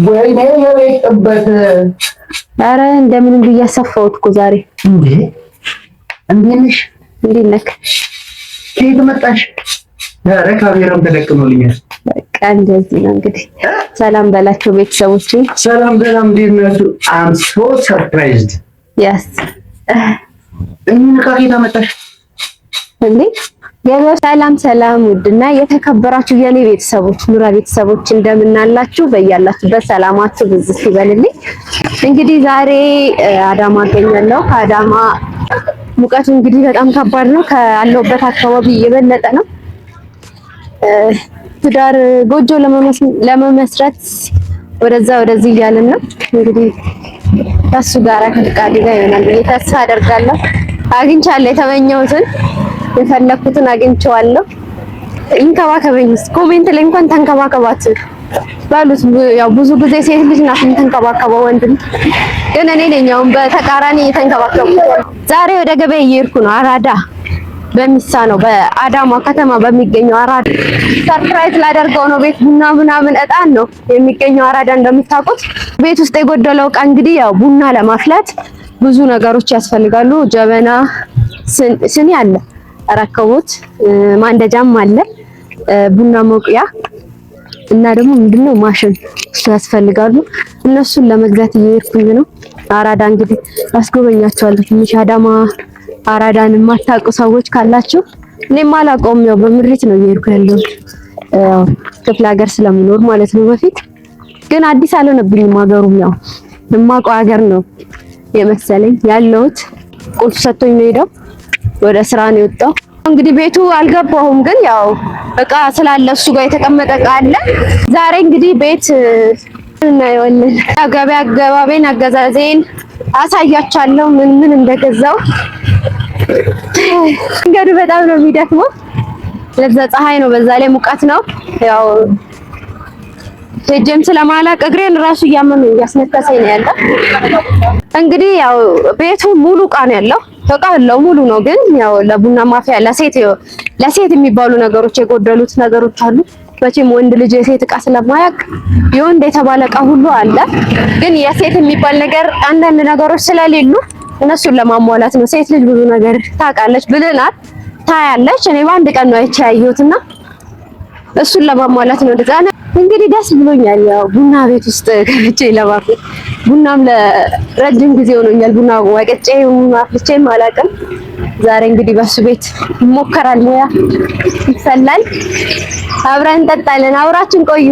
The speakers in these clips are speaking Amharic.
ወይኔ የቤት ጥበት! ኧረ እንደምንም ብዬ አሰፋሁት እኮ ዛሬ። እንዴ፣ እንዴት ነሽ? እንዴት ነህ? ከየት መጣሽ? ኧረ ካሜራም ተደቅኖልኛል። በቃ እንደዚህ ነው እንግዲህ። ሰላም በላቸው ቤተሰቦች። ሰላም ሰላም፣ እንዴት ናችሁ? I'm so surprised. Yes. እኔን ዕቃ ከየት አመጣሽ? እንዴ ገበያ። ሰላም ሰላም፣ ውድና የተከበራችሁ የኔ ቤተሰቦች፣ ኑራ ቤተሰቦች፣ እንደምናላችሁ? በያላችሁበት ሰላማችሁ ብዝት ይበልልኝ። እንግዲህ ዛሬ አዳማ እገኛለሁ። ከአዳማ ሙቀቱ እንግዲህ በጣም ከባድ ነው። ካለሁበት አካባቢ የበለጠ ነው። ትዳር ጎጆ ለመመስረት ወደዛ ወደዚህ እያልን ነው። እንግዲህ ከሱ ጋራ ከፍቃዱ ጋር ይሆናል ብዬ ተስፋ አደርጋለሁ። አግኝቻለሁ፣ የተመኘሁትን የፈለኩትን አግኝቼዋለሁ። ይንከባከበኝ። Comment ላይ እንኳን ተንከባከባት ባሉት። ያው ብዙ ጊዜ ሴት ልጅ ናት የምትንከባከበው ወንድም፣ ግን እኔ ነኝ አሁን በተቃራኒ እየተንከባከብኩት። ዛሬ ወደ ገበያ እየሄድኩ ነው። አራዳ በሚሳ ነው፣ በአዳማ ከተማ በሚገኘው አራዳ surprise ላደርገው ነው። ቤት ቡና ምናምን እጣን ነው የሚገኘው አራዳ እንደምታውቁት። ቤት ውስጥ የጎደለው እቃ እንግዲህ ያው ቡና ለማፍላት ብዙ ነገሮች ያስፈልጋሉ። ጀበና፣ ስኒ አለ፣ ረከቦት፣ ማንደጃም አለ፣ ቡና መቁያ እና ደግሞ ምንድነው ማሽን እሱ ያስፈልጋሉ። እነሱን ለመግዛት እየሄድኩኝ ነው። አራዳ እንግዲህ አስጎበኛቸዋለሁ። ትንሽ አዳማ አራዳን የማታውቁ ሰዎች ካላችሁ፣ እኔም አላውቀውም። ያው በምሪት ነው እየሄድኩ ያለሁት፣ ያው ክፍለ ሀገር ስለምኖር ማለት ነው። በፊት ግን አዲስ አልሆነብኝም። ሀገሩም ያው የማውቀው ሀገር ነው የመሰለኝ ያለሁት። ቁልፍ ሰጥቶኝ ነው ሄደው፣ ወደ ስራ ነው የወጣው። እንግዲህ ቤቱ አልገባሁም፣ ግን ያው እቃ ስላለ እሱ ጋር የተቀመጠ እቃ አለ። ዛሬ እንግዲህ ቤት እናየዋለን። ገበያ አገባቤን አገዛዜን አሳያችኋለሁ፣ ምን ምን እንደገዛው። መንገዱ በጣም ነው የሚደክመው። ለዛ ፀሐይ ነው፣ በዛ ላይ ሙቀት ነው። ያው ሄጄም ስለማላቅ እግሬን ራሱ እያመመኝ እያስነከሰኝ ነው ያለው። እንግዲህ ያው ቤቱ ሙሉ እቃ ነው ያለው። እቃ አለው፣ ሙሉ ነው። ግን ያው ለቡና ማፍያ ለሴት ለሴት የሚባሉ ነገሮች የጎደሉት ነገሮች አሉ። መቼም ወንድ ልጅ የሴት እቃ ስለማያውቅ የወንድ የተባለ እቃ ሁሉ አለ። ግን የሴት የሚባል ነገር አንዳንድ ነገሮች ስለሌሉ እነሱን ለማሟላት ነው። ሴት ልጅ ብዙ ነገር ታውቃለች፣ ብልህ ናት፣ ታያለች። እኔ በአንድ ቀን ነው አይቼ ያየሁትና እሱን ለማሟላት ነው። እንደዛ እንግዲህ ደስ ብሎኛል። ያው ቡና ቤት ውስጥ ገብቼ ለማፍላት፣ ቡናም ለረጅም ጊዜ ሆኖኛል። ቡና ወቅጬ አፍልቼም አላውቅም። ዛሬ እንግዲህ በሱ ቤት ይሞከራል፣ ሙያ ይፈላል፣ አብረን እንጠጣለን። አብራችን ቆዩ።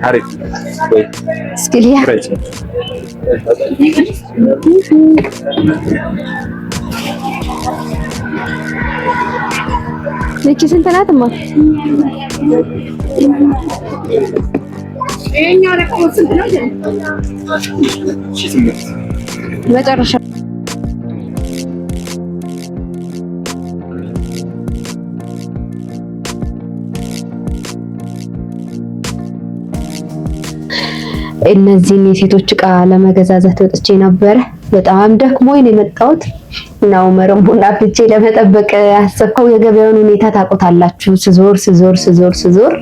አሪፍ ወይ? እስኪ ልያ። ምረጭ። ይቺ ስንት ናት? እማ፣ ይኸኛው ረከቦት ስንት ነው? 1800። መጨረሻ። እነዚህን የሴቶች እቃ ለመገዛዛት ወጥቼ ነበረ። በጣም ደክሞኝ ነው የመጣሁት እና ኡመርን ቡና አፍልቼ ለመጠበቅ ያሰብከው። የገበያውን ሁኔታ ታውቁታላችሁ። ስዞር ስዞር ስዞር ስዞር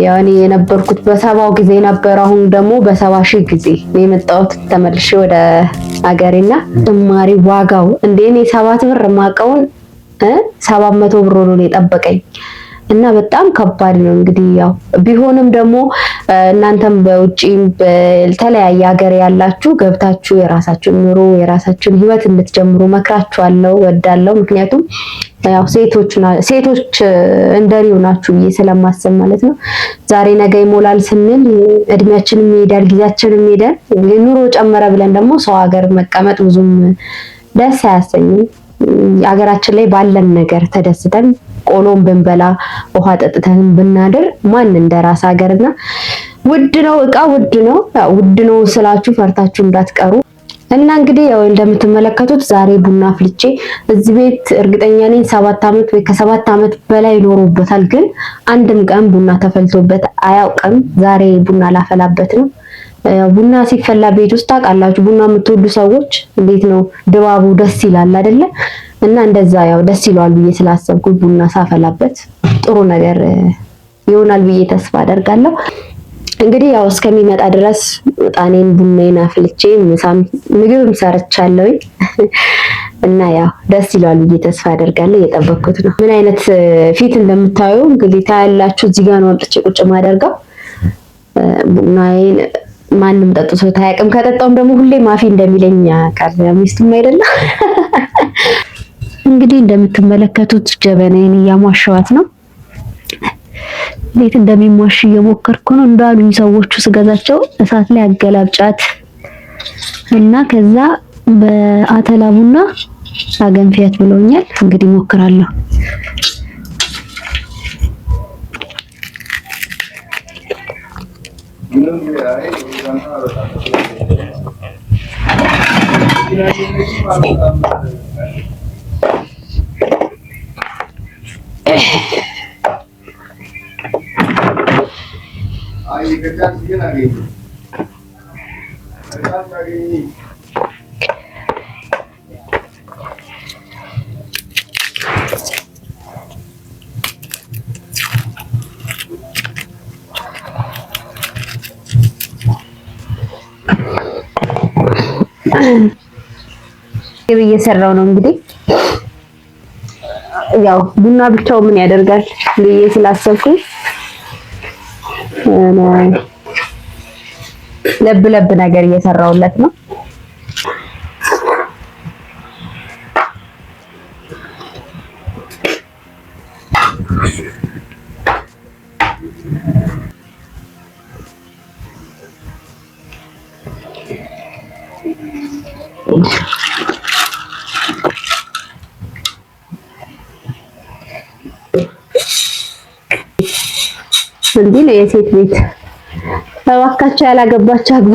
ያው እኔ የነበርኩት በ70ው ጊዜ ነበር። አሁን ደግሞ በ70,000 ጊዜ ነው የመጣሁት ተመልሼ ወደ አገሬና ጭማሪ ዋጋው እንደ እኔ 7 ብር የማውቀውን 700 ብር ሆኖ ነው የጠበቀኝ። እና በጣም ከባድ ነው። እንግዲህ ያው ቢሆንም ደግሞ እናንተም በውጪም በተለያየ ሀገር ያላችሁ ገብታችሁ የራሳችሁን ኑሮ የራሳችሁን ህይወት እንድትጀምሩ መክራችኋለሁ፣ ወዳለሁ። ምክንያቱም ያው ሴቶች እንደሪው ናችሁ ብዬ ስለማስብ ማለት ነው። ዛሬ ነገ ይሞላል ስንል እድሜያችንም ይሄዳል፣ ጊዜያችንም ይሄዳል። ኑሮ ጨመረ ብለን ደግሞ ሰው ሀገር መቀመጥ ብዙም ደስ አያሰኝም። ሀገራችን ላይ ባለን ነገር ተደስተን ቆሎም ብንበላ ውሃ ጠጥተን ብናድር ማን እንደ ራስ ሀገርና ውድ ነው፣ እቃ ውድ ነው። ውድ ነው ስላችሁ ፈርታችሁ እንዳትቀሩ። እና እንግዲህ ያው እንደምትመለከቱት ዛሬ ቡና አፍልቼ እዚህ ቤት እርግጠኛ ነኝ 7 ዓመት ወይ ከ7 ዓመት በላይ ኖሮበታል። ግን አንድም ቀን ቡና ተፈልቶበት አያውቅም። ዛሬ ቡና ላፈላበት ነው። ያው ቡና ሲፈላ ቤት ውስጥ ታውቃላችሁ፣ ቡና የምትወዱ ሰዎች እንዴት ነው ድባቡ ደስ ይላል አይደለ? እና እንደዛ ያው ደስ ይለዋል ብዬ ስላሰብኩ ቡና ሳፈላበት ጥሩ ነገር ይሆናል ብዬ ተስፋ አደርጋለሁ። እንግዲህ ያው እስከሚመጣ ድረስ እጣኔን ቡናዬን አፍልቼ ምሳም ምግብም ሰርቻለሁኝ እና ያው ደስ ይለዋል ብዬ ተስፋ አደርጋለሁ። እየጠበቅኩት ነው። ምን አይነት ፊት እንደምታዩ እንግዲህ ታያላችሁ። እዚህ ጋር ነው አምጥቼ ቁጭ ማደርገው። ቡናዬን ማንም ጠጥቶት አያውቅም። ከጠጣውም ደግሞ ሁሌ ማፊ እንደሚለኝ ያውቃል። ሚስቱም አይደለ። እንግዲህ እንደምትመለከቱት ጀበናዬን እያሟሸዋት ነው። እንዴት እንደሚሟሽ እየሞከርኩ ነው። እንዳሉኝ ሰዎቹ ስገዛቸው እሳት ላይ አገላብጫት እና ከዛ በአተላ ቡና አገንፊያት ብለውኛል። እንግዲህ ሞክራለሁ። ምግብ እየሰራው ነው። እንግዲህ ያው ቡና ብቻው ምን ያደርጋል ብዬ ስላሰብኩኝ ለብ ለብ ነገር እየሰራውለት ነው። እንዲህ ነው የሴት ቤት። እባካችሁ ያላገባችሁ አግቡ።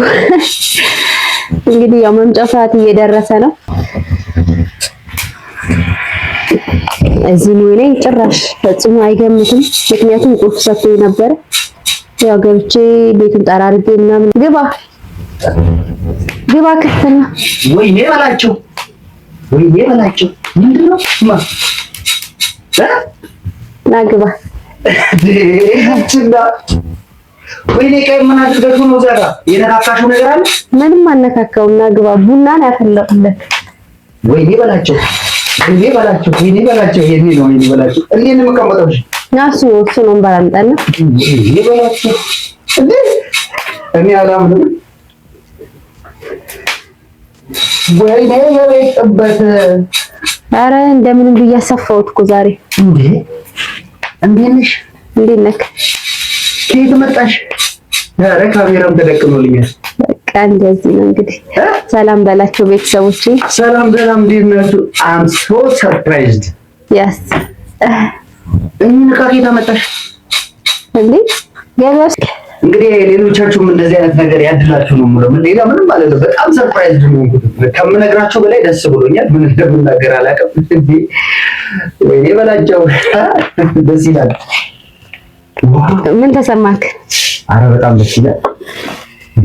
እንግዲህ ያው መምጫው ሰዓት እየደረሰ ነው። እዚህ ነው ላይ ጭራሽ ፈጽሞ አይገምትም። ምክንያቱም ቁልፍ ሰጥቶኝ ነበረ። ያው ገብቼ ቤቱን ጠራርጌ ምናምን ግባ ግባ ክፍት ነው። ወይኔ በላቸው፣ ወይኔ በላቸው። ምንድን ነው ማ ና ግባ። ችላ ወይኔ፣ ቀይ ምን አድርገሽ ነው? እዛ ጋር የነካካሽው ነገር አለ? ምንም አነካካውም። ና ግባ። ቡና ነው ያፈላሁለት። ወይኔ በላቸው፣ ወይኔ በላቸው፣ ወይኔ በላቸው። የኔ ነው፣ ወይኔ በላቸው። እኔ ነው የምቀመጠው። እሺ ና እሱ ነው ወንበር አምጣና። ወይኔ በላቸው። እንዴ እኔ አላምንም። ወይኔ የቤት ጥበት። ኧረ እንደምንም ብዬ አሰፋሁት እኮ ዛሬ። እንዴ እንዴት ነሽ? እንዴት ነህ? ከየት መጣሽ? ኧረ ካሜራም ተደቅኖልኛል። በቃ እንደዚህ ነው እንግዲህ። ሰላም በላቸው ቤተሰቦቼ። ሰላም ሰላም፣ እንዴት ናችሁ? I'm so surprised። Yes. እኝን ዕቃ ከየት አመጣሽ? እንዴ ገበያ ውስጥ። እንግዲህ ሌሎቻችሁም እንደዚህ አይነት ነገር ያድላችሁ ነው የምለው። ምን ሌላ ምንም ማለት ነው። በጣም surprised ነው የሆንኩት። ከምነግራችሁ በላይ ደስ ብሎኛል። ምን እንደምናገር አላውቅም። እንዴ ወይኔ በላቸው፣ ደስ ይላል። ምን ተሰማክ? አረ በጣም ደስ ይላል።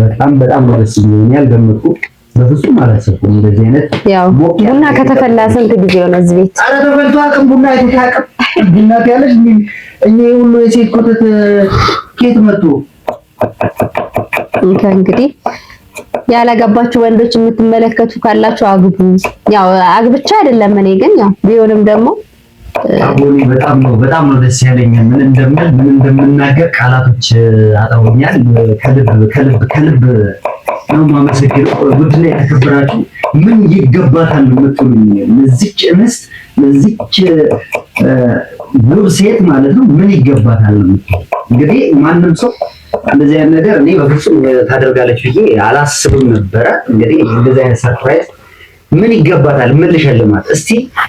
በጣም በጣም ነው ደስ ይለኛል። ያልገመትኩት በፍጹም አላሰብኩም እንደዚህ አይነት ያው ሞቅ ያለ ቡና ከተፈላ ስንት ጊዜ ሆነ እዚህ ቤት? አረ ተፈልቶ አቅም ቡና አይቶት አቅም ቡና ትያለሽ እንዴ? እኛ ሁሉ የሴት ኮተት ከየት መጡ? እንግዲህ ያላገባችሁ ወንዶች የምትመለከቱ ካላችሁ አግቡ። ያው አግብቻ አይደለም እኔ ግን ያው ቢሆንም ደግሞ አቦኒ በጣም ነው ደስ ያለኝ። ምን እንደምል ምን እንደምናገር ቃላቶች አጥረውኛል። ከልብ ከልብ ከልብ ነው የማመሰግነው። ውድና የተከበራችሁ ምን ይገባታል የምትሉኝ ለዚች እንስት፣ ለዚች ውብ ሴት ማለት ነው ምን ይገባታል የምትሉ እንግዲህ ማንም ሰው እንደዚህ አይነት ነገር እኔ በፍጹም ታደርጋለች ብዬ አላስብም ነበረ። እንግዲህ እንደዚህ አይነት surprise ምን ይገባታል? ምን ልሸልማት? እስቲ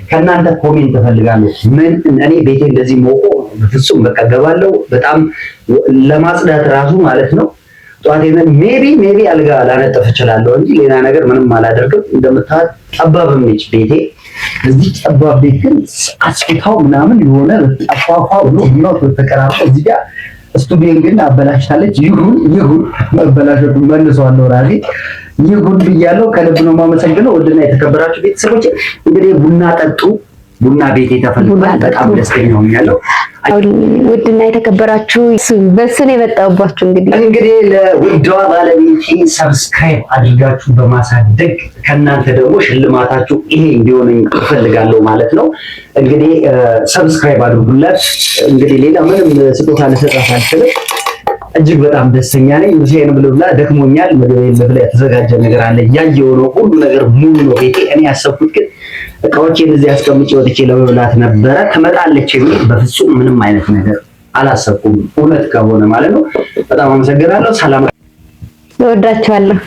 ከእናንተ comment እፈልጋለሁ። ምን እኔ ቤቴ እንደዚህ ሞቆ በፍጹም በቃ ገባለሁ። በጣም ለማጽዳት ራሱ ማለት ነው ጠዋት maybe አልጋ ላነጥፍ እችላለሁ እንጂ ሌላ ነገር ምንም አላደርግም። እንደምታዩት ጠባብም ነች ቤቴ። እዚህ ጠባብ ቤት ግን አስፊታው ምናምን የሆነ ጠፋፋ ብሎ ቡናው ተቀራርጦ እዚህ ጋር ስቱዲዮን ግን አበላሽታለች። ይሁን ይሁን፣ መበላሸቱ መልሰዋለሁ ራሴ፣ ይሁን ብያለሁ። ከልብ ነው የማመሰግነው። ውድና የተከበራችሁ ቤተሰቦች እንግዲህ ቡና ጠጡ። ቡና ቤቴ ተፈልጓል። በጣም ደስተኛ ሆኛለሁ። ውድና የተከበራችሁ በሱ ነው የመጣሁባችሁ። እንግዲህ እንግዲህ ለውዷ ባለቤቴ subscribe አድርጋችሁ በማሳደግ ከእናንተ ደግሞ ሽልማታችሁ ይሄ እንዲሆነኝ እፈልጋለሁ ማለት ነው። እንግዲህ subscribe አድርጉላት። እንግዲህ ሌላ ምንም ስጦታ ልሰጣት አልችልም። እጅግ በጣም ደስተኛ ነኝ። ምሳዬን ብላ ደክሞኛል። ምግብ ልብላ፣ የተዘጋጀ ነገር አለ እያየሁ ነው። ሁሉ ነገር ሙሉ ነው ቤቴ። እኔ ያሰብኩት ግን እቃዎቼን እዚህ አስቀምጬ ወጥቼ ለመብላት ነበረ። ትመጣለች የሚል በፍጹም ምንም አይነት ነገር አላሰብኩም፣ እውነት ከሆነ ማለት ነው። በጣም አመሰግናለሁ። ሰላም። እወዳችኋለሁ።